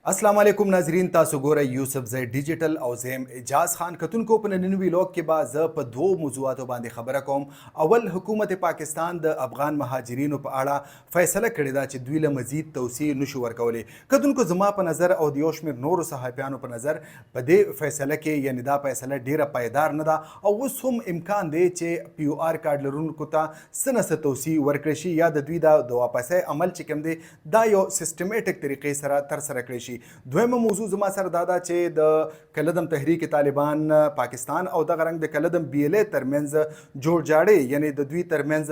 السلام علیکم ناظرین، تاسو ګورئ یوسف زی ډیجیټل او زه یم اعجاز خان. کتونکو، په ننني ویلاګ کې به زه په دوو موضوعاتو باندې خبره کوم. اول، حکومت پاکستان د افغان مهاجرینو په اړه فیصله کړې ده چې دوی له مزید توسیع نشو ورکولی. کتونکو، زما په نظر او د یو شمېر نورو صحافیانو په نظر په دې فیصله کې، یعنی دا فیصله ډیره پایدار نه ده او اوس هم امکان دی چې پی او آر کارت لرونکو ته څه نه څه توسیع ورکړی شي یا د دوی دا د واپسۍ عمل چې کوم دی، دا یو سیستماتیک طریقې سره تر سره کړی شي. دویمه موضوع زما سره دا ده چې د کلدم تحریک طالبان پاکستان او دغه رنګ د کلدم بی ال ای ترمنځ جوړ جاړی، یعنی د دوی ترمنځ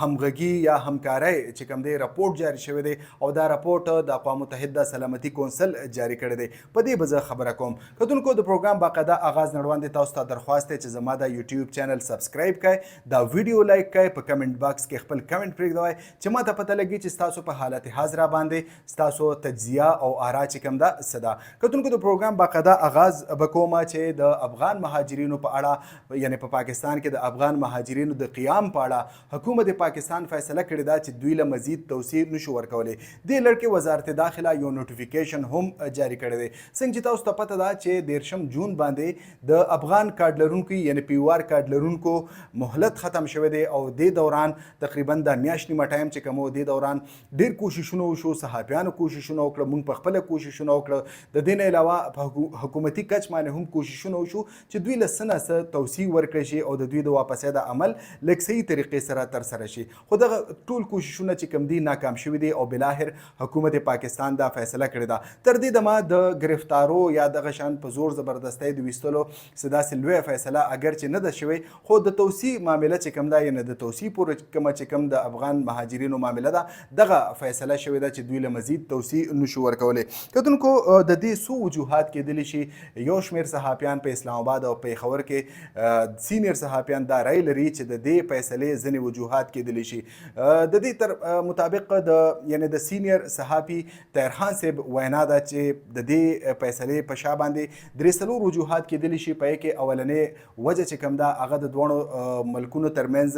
همغږي یا همکارۍ چې کوم دی، رپورټ جاری شوی دی او دا رپورټ د اقوام متحده سلامتی کونسل جاری کړی دی. په دې به زه خبره کوم. کتونکو، د پروګرام باقاعده آغاز نه وړاندې تاسو ته درخواست دی چې زما دا یوټیوب چینل سبسکرایب کړئ، دا ویډیو لایک کړئ، په کمنټ باکس کې خپل کمنټ پرېږدوئ چې ما ته پته لګي چې ستاسو په حالت حاضره باندې ستاسو تجزیه او آرا چې کوم ده، څه ده. کتونکو، د پروګرام باقاعده آغاز به کوم چې د افغان مهاجرینو په اړه، یعنی په پاکستان کې د افغان مهاجرینو د قیام په اړه حکومت پاکستان فیصله کړې ده چې دوی له مزید توسیع نشو ورکولی. دې لړ کې وزارت داخله یو نوټیفیکیشن هم جاری کړی دی. څنګه چې تاسو ته پته ده چې 30 جون باندې د افغان کارت لرونکو، یعنی پی او آر کارت لرونکو مهلت ختم شوی دی او دې دوران تقریبا د میاشت نیمه ټایم چې کوم، دې دوران ډیر کوششونه وشو. صحافیانو کوششونه وکړه، مونږ په خپل کوششونه وکړه، د دې نه علاوه په حکومتي کچ باندې هم کوششونه وشو چې دوی له څه نه څه توسیع ورکړي شي او د دوی د واپسۍ د عمل لږ صحیح طریقې سره تر سره شي. خو دغه ټول کوششونه چې کوم دي، ناکام شوي دي او بالاخر حکومت پاکستان دا فیصله کړې ده. تر دې دمه د گرفتارو یا دغه شان په زور زبردستۍ د ویستلو څه داسې لویه فیصله اګر چې نه ده شوې، خو د توسیع معامله چې کوم ده، یعنی د توسیع پورې کومه چې کوم د افغان مهاجرینو معامله ده، دغه فیصله شوې ده چې دوی له مزید توسیع نشو ورکولی. کتونکو، د دې څو وجوهات کېدلی شي. یو شمېر صحافیان په اسلام آباد او پېښور کې سینیئر صحافیان دا رای لري چې د دې فیصلې ځینې وجوهات کېدلی شي. د دې تر مطابق د یعنی د سینیئر صحافي طاهر خان صاحب وینا ده چې د دې فیصلې په شا باندې درې څلور وجوهات کېدلی شي. په کې اولنې وجه چې کوم ده، هغه د دواړو ملکونو ترمنځ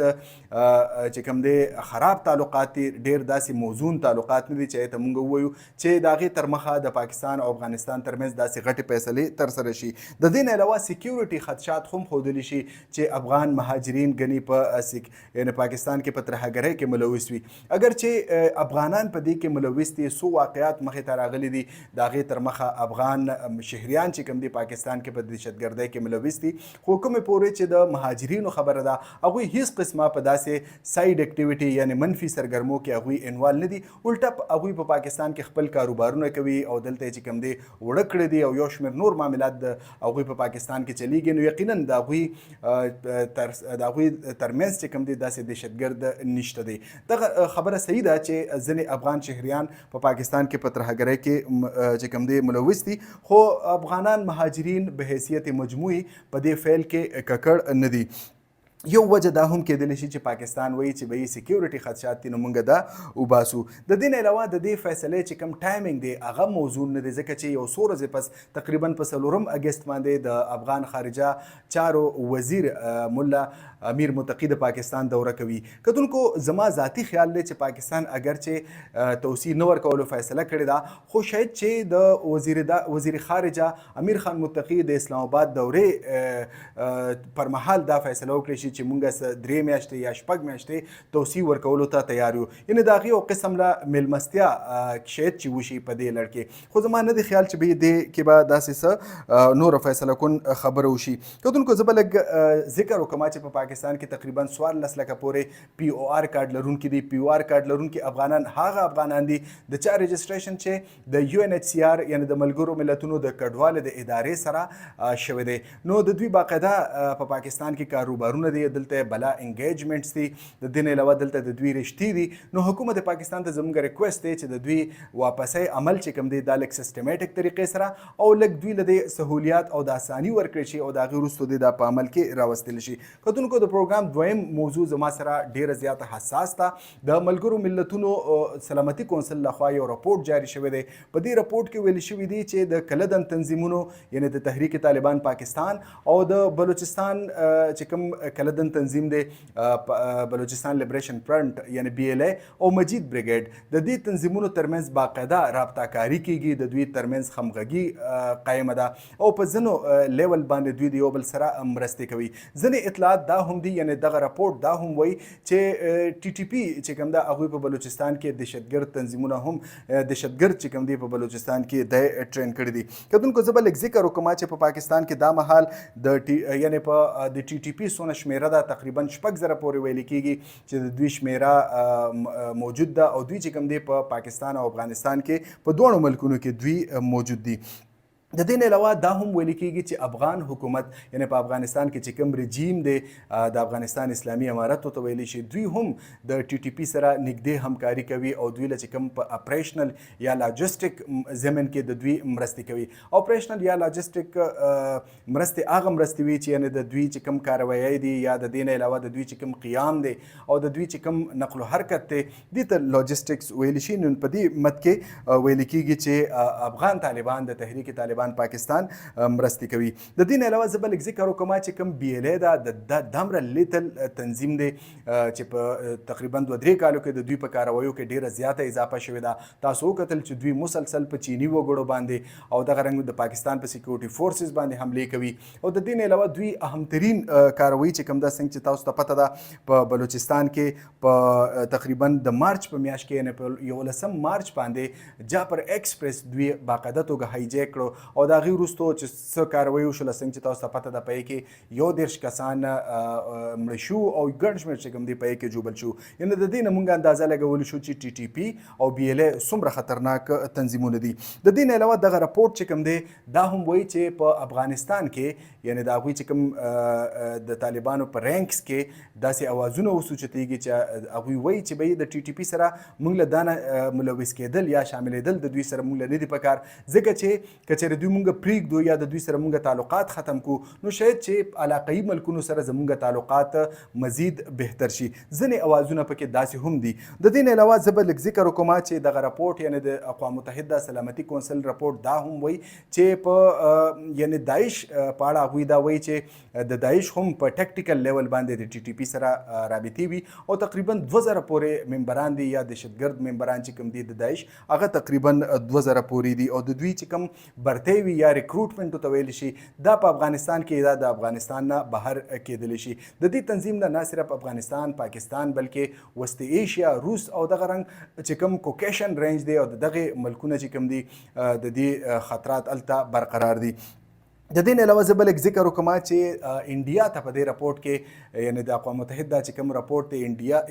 چې کوم دی، خراب تعلقات دي. ډیر داسې موزون تعلقات نه دي چې ته مونږ ووایو چې د هغې تر مخه د پاکستان او افغانستان ترمنځ داسې غټې فیصلې تر سره شي. د دې نه علاوه سکیورټي خدشات هم ښودلی شي چې افغان مهاجرین ګني په سیک یعنی پاکستان کې په ترهګرۍ کې ملوث وي. اګر چې افغانان په دې کې ملوث دي، څو واقعات مخې ته راغلي دي، د هغې تر مخه افغان شهریان چې کوم دي، پاکستان کې په دهشتګردۍ کې ملوث دي، خو کومې پورې چې د مهاجرینو خبره ده، هغوی هیڅ قسمه په داسې ساید اکټیویټي، یعنی منفي سرګرمو کې هغوی انوال نه دي. الټه هغوی په پاکستان کې خپل کاروبارونه کوي او دلته چې کوم دي، وړه کړی دي او یو شمېر نور معاملات د هغوی په پاکستان کې چلیږي. نو یقینا د هغوی ترمنځ چې کوم دي، داسې دهشتګرد نشته دی. دغه خبره صحیح ده چې ځینې افغان شهریان په پاکستان کې په ترهګرۍ کې چې کوم دي، ملوث دي، خو افغانان مهاجرین به حیثیت مجموعي په دې فعل کې ککړ نه دي. یو وجه دا هم کېدلی شي چې پاکستان وایي چې به یې سکیورټي خدشات دي، نو مونږ دا وباسو. د دې نه علاوه د دې فیصلې چې کوم ټایمینګ دی، هغه موزون نه دی، ځکه چې یو څو ورځې پس تقریبا په 4 اګست باندې د افغان خارجه چارو وزیر ملا امیر متقی د پاکستان دوره کوي. کتونکو، زما ذاتی خیال دی چې پاکستان اگر چې توسیع نه ورکولو فیصله کړې ده، خو شاید چې د وزیر خارجه امیر خان متقی د اسلام آباد دورې پر مهال دا فیصله وکړي شي چې مونږ 3 میاشتې یا 6 میاشتې توسیع ورکولو ته تیار یو، یعنی د هغې یو قسم له میلمستیا شاید چې وشي په دې لړ کې. خو زما نه دی خیال چې به دې کې به داسې څه نوره فیصله کن خبره وشي. کتونکو، زه به لږ ذکر وکړم چې په پاکستان کې تقریبا 14 لکه پورې پی او آر کارت لرونکي دي. پی او آر کارت لرونکي افغانان هغه افغانان دي د چا رجسټریشن چې د یو ان ایچ سی آر، یعنی د ملګرو ملتونو د کډوالو د ادارې سره شوی دی. نو د دوی باقاعده په پاکستان کې کاروبارونه دي، دلته بلا انګیجمنټس دي، د دې نه علاوه دلته د دوی رشتې دي. نو حکومت پاکستان ته زموږ ریکوست دی چې د دوی واپسۍ عمل چې کوم دی، دا لږ سیستماتیک طریقې سره او لږ دوی له دې سهولیات او د اساني ورکړي شي او د هغې وروسته دې دا په عمل کې راوستل شي. کتونکو، د پروګرام دویم موضوع زما سره ډیره زیاته حساس ده. د ملګرو ملتونو سلامتی کونسل لخوا یو رپورټ جاری شوی دی. په دې رپورټ کې ویل شوي دي چې د کلدن تنظیمونو، یعنی د تحریک طالبان پاکستان او د بلوچستان چې کوم کلدم کالعدم تنظیم دی، بلوچستان لیبریشن فرنټ یعنی بي ایل ای او مجید بریګیډ، د دې تنظیمونو ترمنځ باقاعده رابطه کاری کیږي، د دوی ترمنځ همغږي قایمه ده او په ځینو لیول باندې دوی د یو بل سره مرستې کوي. ځینې اطلاعات دا هم دي، یعنی دغه رپورټ دا هم وایي چې ټي ټي پي چې کوم ده، هغوی په بلوچستان کې دهشتګرد تنظیمونه هم، دهشتګرد چې کوم دي، په بلوچستان کې د train کړي دي. کتونکو، زه به لږ ذکر وکړم چې په پاکستان کې دا مهال د ټي یعنی په د ټي ټي پي څونه شمیره ده. تقریبا 6000 پورې ویل کیږي چې د دوی شمیره موجود ده او دوی چې کوم دی، په پاکستان او افغانستان کې، په دواړو ملکونو کې دوی موجود دي. د دې نه علاوه دا هم ویل کېږي چې افغان حکومت، یعنی په افغانستان کې چې کوم رژیم دی، د افغانستان اسلامي امارت ته ویل شي، دوی هم د ټي ټي پي سره نږدې همکاري کوي او دوی له چې کوم په اپریشنل یا لاجستیک ضمن کې د دوی مرستې کوي. اپریشنل یا لاجستیک مرستې هغه مرستې وي چې یعنی د دوی چې کوم کاروایی دي یا د دې نه علاوه د دوی چې کوم قیام دی او د دوی چې کوم نقل و حرکت دی، دې ته لاجستکس ویل شي. نو په دې مد کې ویل کېږي چې افغان طالبان د تحریک طالبان پاکستان مرستې کوي. د دې نه علاوه زه به لږ ذکر وکړم چې کوم بي ایل ای ده، د دمره lethal تنظیم دی چې په تقریبا 2-3 کالو کې د دوی په کاروایو کې ډیره زیاته اضافه شوې ده. تاسو وکتل چې دوی مسلسل په چیني وګړو باندې او دغه رنګ د پاکستان په سکیورټي فورسز باندې حملې کوي. او د دې نه علاوه دوی اهم ترین کاروایی چې کوم ده، څنګه چې تاسو ته پته ده، په بلوچستان کې په تقریبا د مارچ په میاشت کې، یعنی په 11 مارچ باندې جعفر ایکسپریس دوی باقاعده توګه hijack کړو او د هغې وروسته چې څه کاروایی وشوله، څنګه چې تاسو ته پته ده، په کې 31 کسان مړه شو او ګڼ شمېر چې کوم دی، په کې ژوبل شو. یعنی د دې نه مونږ اندازه لګولی شو چې ټي ټي پي او بي ایل ای څومره خطرناک تنظیمونه دي. د دې نه علاوه دغه رپورټ چې کوم دی، دا هم وایي چې په افغانستان کې، یعنی د هغوی چې کوم د طالبانو په ranks کې داسې اوازونه اوس اوچتېږي چې هغوی وایي چې به د ټي ټي پي سره مونږ له دانه ملوث کېدل یا شاملېدل د دوی سره مونږ له نه دي پکار، ځکه چې که چېرې دوی مونږ پرېږدو یا د دوی سره مونږ تعلقات ختم کو، نو شاید چې علاقایي ملکونو سره زمونږ تعلقات مزید بهتر شي. ځینې اوازونه پکې داسې هم دي. د دې نه علاوه زه به لږ ذکر وکړم چې دغه رپورټ، یعنی د اقوام متحده سلامتي کونسل رپورټ، دا هم وایي چې په یعنی داعش په اړه هغوی دا وایي چې د داعش هم په tactical level باندې د ټي ټي پي سره رابطې وي او تقریبا 2000 پورې ممبران دي یا دهشتګرد ممبران چې کوم دي د داعش، هغه تقریبا 2000 پورې دي او د دوی چې کوم برتی وي یا recruitment ته ویل شي، دا په افغانستان کې، دا د افغانستان نه بهر کېدلی شي. د دې تنظیم نه نه صرف افغانستان، پاکستان، بلکې وسطي ایشیا، روس او دغه رنګ چې کوم کوکیشن رینج دی او د دغه ملکونه چې کوم دي، د دې خطرات هلته برقرار دي. د دې نه علاوه زه به لږ ذکر وکړم چې انډیا ته په دې رپورټ کې، یعنی د اقوام متحده چې کوم رپورټ دی،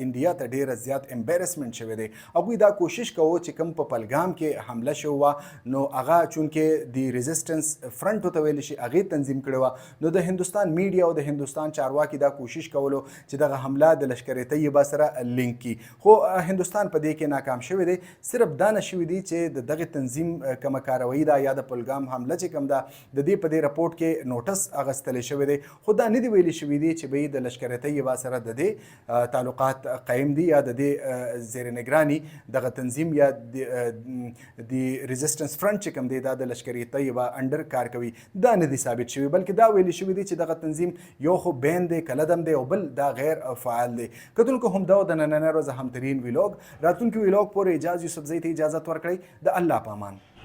انډیا ته ډیره زیات embarrassment شوی دی. هغوی دا کوشش کوو چې کوم په پلګام کې حمله شوې وه، نو هغه چونکې د Resistance Front ته ویل شي، هغې تنظیم کړې وه، نو د هندوستان میډیا او د هندوستان چارواکي دا کوشش کولو چې دغه حمله د لشکر طیبه سره لینک کړي، خو هندوستان په دې کې ناکام شوی دی. صرف دا نه شوي دي چې د دغه تنظیم کومه کاروایی ده یا د پلګام حمله چې کوم ده، د دې په دې رپورټ کې notice اغستل شوی دی، خو دا نه دی ویل شوی دی چې به د لشکر طیبه سره د دې تعلقات قایم دي یا د دې زیر نگرانی دغه تنظیم یا د Resistance Front چې کوم دی، دا د لشکر طیبه under کار کوي. دا نه دی ثابت شوی، بلکې دا ویل شوی دی چې دغه تنظیم یو خو ban دی، کالعدم دی او بل دا غیر فعال دی. کتونکو، هم دا د نننۍ ورځ اهم ترین ویلاګ. راتلونکي ویلاګ پورې اجاز یوسفزۍ ته اجازت ورکړئ. د الله په امان.